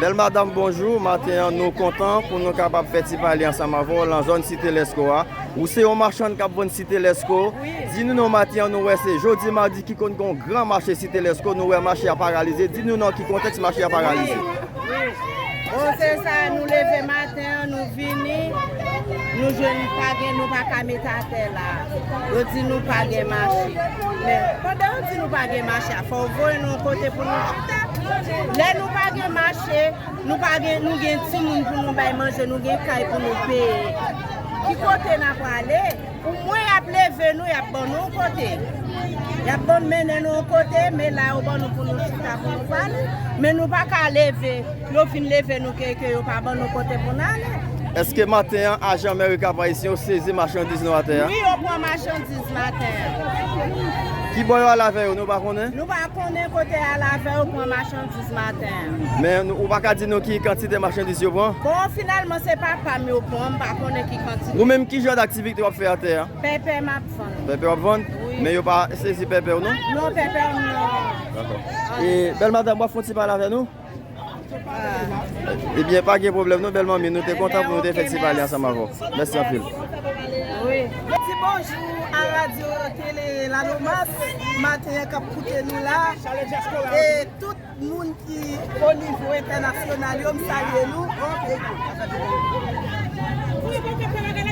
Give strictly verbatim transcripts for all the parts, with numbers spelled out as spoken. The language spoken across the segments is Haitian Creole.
Bèl madanm, bonjou. Maten an, nou kontan pou nou kapab fè ti pale ansanm avè w lan zòn Site Lèsko a. Ou se yon machann k ap vann Site Lèsko. Wi. Di nou non, maten an, nou wè se jodi madi ki konn gen yon gran mache Site Lèsko. Nou wè mache a paralize. Di nou nan ki kontèks mache a paralize. Wi. Bon, se sa, nou leve maten an, nou vini, nou jwenn pa gen, nou pa ka met atè la. Yo di nou pa gen mache. Men, pandan yo di nou pa gen mache a, fò yo voye nou yon kote pou nou chita. Lè nou pa gen mache, nou pa gen, nou gen timoun pou nou bay manje, nou gen kay pou nou peye. Ki kote n a prale? Omwen y ap leve nou, y ap ban nou yon kote. Y ap ban mennen nou yon kote, men la yo ban nou pou nou chita, pou nou pale. Men nou pa ka leve. Yo fin leve nou ke, ke yo pa ban nou kote pou n ale. Èske maten an, ajan mèri Kap Ayisyen yo sezi machandiz nou atè a? Wi, yo pran machandiz maten an. Ki bò yo al avè yo, nou pa konnen? Nou pa konnen kote y al avè yo pran machandiz maten an. Men nou, ou pa ka di nou ki kantite machandiz yo pran? Bon, finalman, se papa m yo pran, m pa konnen ki kantite. Ou menm, ki jan daktivite w ap fè atè a? Pèpè m ap vann. Pèpè w ap vann? Wi. Men yo pa sezi pèpè w, non? Non, pèpè m, non. Dakò. E, bèl madanm, w ap fè yon ti pale avè nou? Ah. Ebyen, pa gen pwoblèm, non, bèl manmi. Nou te kontan pou nou te fè ti pale ansanm avè w. Mèsi anpil. Wi. Di bonjou a radyo tele Lalomas, maten an k ap koute nou la. E tout moun ki o nivo entènasyonal yo, m salye nou.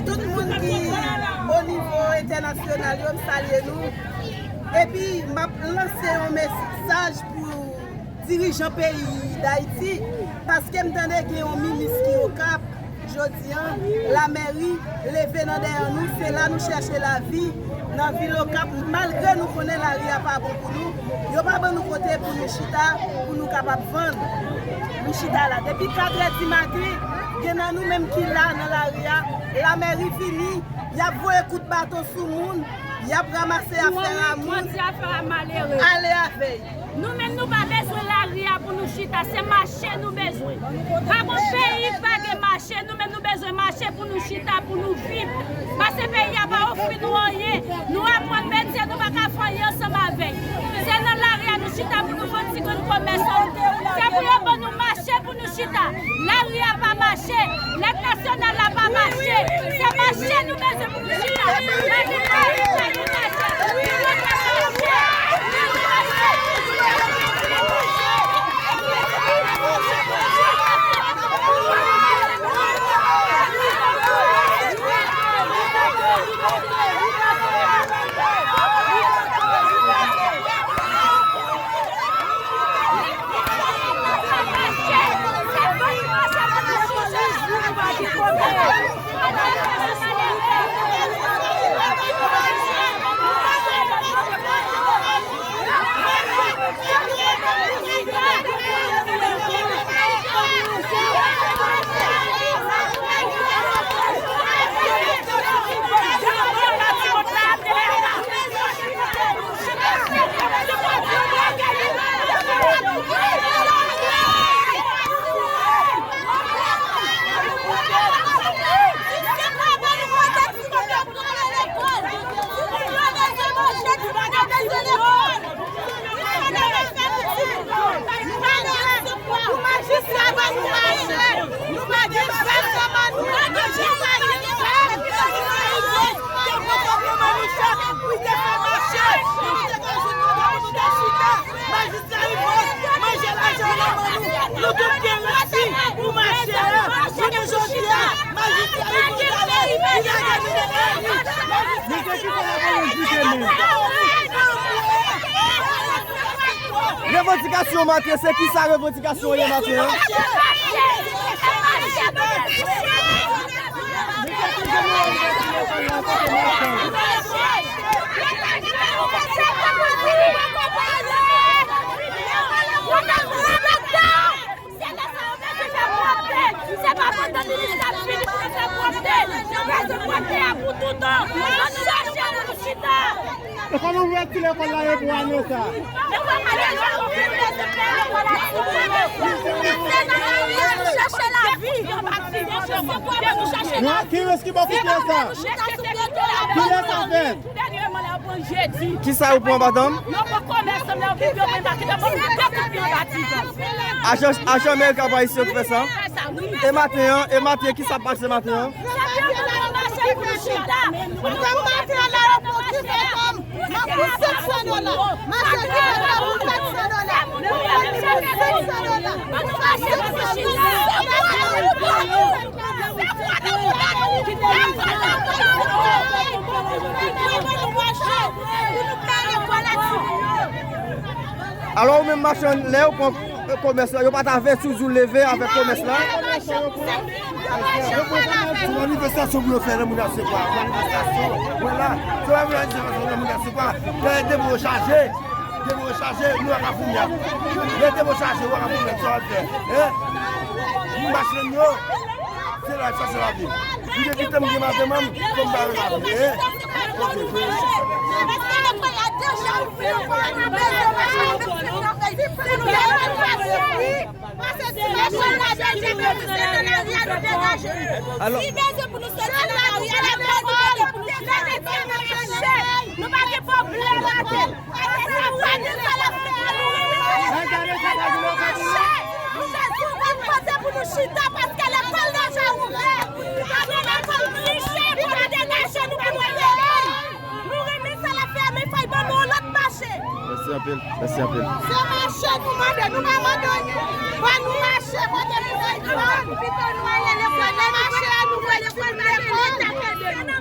Tout moun ki o nivo entènasyonal yo, m salye nou. Epi, m ap lanse yon mesaj pou dirijan peyi Dayiti, paske m tande gen yon minis ki Okap, jodi an, lamèri leve nan dèyè nou, se la nou chèche lavi nan vil Okap, malgre nou konnen lari a pa bon pou nou, yo pa ban nou kote pou nou chita, pou nou kapab vann. Nou chita la. Depi katrè di maten, gen nan nou menm ki la nan lari a, lamèri vini, y ap voye kout baton sou moun, y ap ranmase afè a moun, ale avè y. Nou menm, nou pa bezwen lari a pou nou chita, se mache nou bezwen. Pa gon peyi k pa gen mache, nou menm nou bezwen mache pou nou chita, pou nou viv. Paske peyi a pa ofri nou anyen. Nou aprann metye, nou pa ka fè anyen ansanm avè l. Se nan lari a nou chita pou nou vann ti grenn komès nou. Se pou yo ban nou mache pou nou chita. Lari a pa mache, lèt nasyonal la pa mache. Se mache nou bezwen pou nou chita. Lari pa mache, lari pa mache. Pou majistra ban nou mache, nou pa gen zam nan men nou. Majistra gen zam. Majistra Yvens te pran kòb nan men nou chak pou te fè mache, pou nou te ka jwenn kòb pou nou te chita. Majistra Yvens manje lajan nan men nou. Nou tout gen resi pou mache a. Jounen jodi a, majistra Yvens ale, li lage nou nan lari. Mesye, kisa lapolis di ke nou? Revandikasyon maten, se kisa revandikasyon ye maten an? Se lè sa yo bezwen fè pwòpte. Se pa pandan minis la ap vini pou yo fè pwòpte. Yo bezwen pwòpte a pou toutan. Ann chache pou nou chita. E kòman w wè ti lekòl la ye pou ane sa? Lekòl la ye pou ane sa. Chache lavi. Ki rès ki bò kote sa? Ki lè sa fèt? Kisa yo pran madanm? Yo pran komèsan, men yo vin, yo pran makèt, yo pran tout, yo pran tout. Ajan, ajan Amerik ap Ayisyen ki fè sa. E maten an, e maten, ki sa k pase maten an? Alò, ou menm machann, lè yo pran komès la, yo pa t avèti w di w leve avèk komès la? Se manifestasyon pou yo fè nan moun Asekwa. Manifestasyon. Wè la. Se pa manifestasyon nan moun Asekwa. Lè depo yo chaje. Depo yo chaje, nou ak Afounya. Lè depo chaje, ou ak Afounya, sa w ap fè. Hein? Moun machann yo. Se la, sa se lavi. M te kite m gen madanm, fò m bare lavi. Hein? Ok. Alò, si bezwen pou nou soti nan lari a, nou bezwen pou nou soti nan lari a, nou pa gen pwoblèm avè l. Paske sa w pa gen sa l ap fè a, nou renmen sa l ap fè a, nou renmen mache. Nou bezwen yon kote pou nou chita, paske lekòl deja ouvè. Annou mete l pli chè pou nou degaje nou pou nou fè l. Nou renmen sa l ap fè a, men fò l ban nou yon lòt mache. Mèsi anpil, mèsi anpil. Se mache nou mande, nou pa mande anyen. Ban nou mache kote pou nou al. Pito nou ale lekòl, se mache a nou vle, lekòl pa gen leta.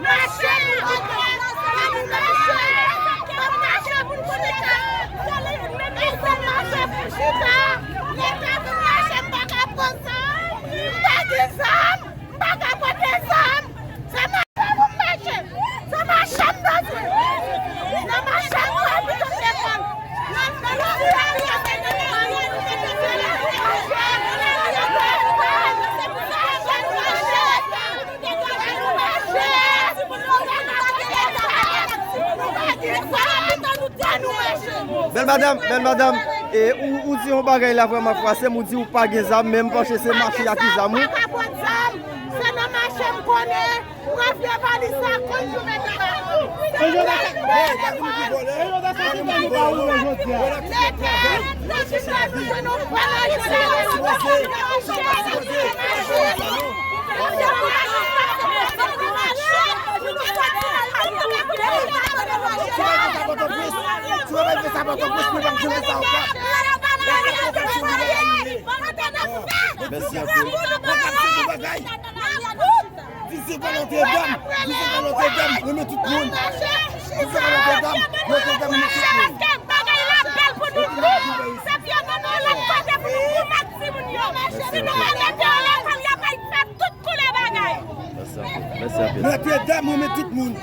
Mache nou kite, ban nou mache. Ban nou mache pou nou chita. Menm si se mache pou chita, leta pou mache, m pa ka pran zam, m pa gen zam. M pa ka pote zam. Se mache pou m mache. Se mache m bezwen. Se mache m bezwen pou tout defann. Nan, nan lari a, nou mete defann. Nou mete defann. Nou mete defann. Se pou sa nou mache. Nou mache. Nou pa gen zam. Ban nou mache. Bèl madanm, bèl madanm, e, ou, ou di yon bagay la vrèman frase m, ou di ou pa gen zam, men m panse se mache a ki zam ou. Pa ka pran zam. Se nan mache m konnen, pran vye valiz la, konn jounen demen. E yo ta sa ki ta nou ba ou jodi a. Leta, nou chita nou jwenn nou pran jodi a. Mèsi anpil. Di se pa Notre Dame, di se pa Notre Dame, renmen tout moun. Di se pa Notre Dame, Notre Dame, renmen tout moun. Bagay la bèl pou nou tout. Se pou yo ban nou lòt kote pou nou goumen ak timoun yo. Si nou pa mete yo lekòl, y ap al fè tout koulè bagay. Mèsi anpil. Mèsi anpil. Notre Dame, renmen tout moun.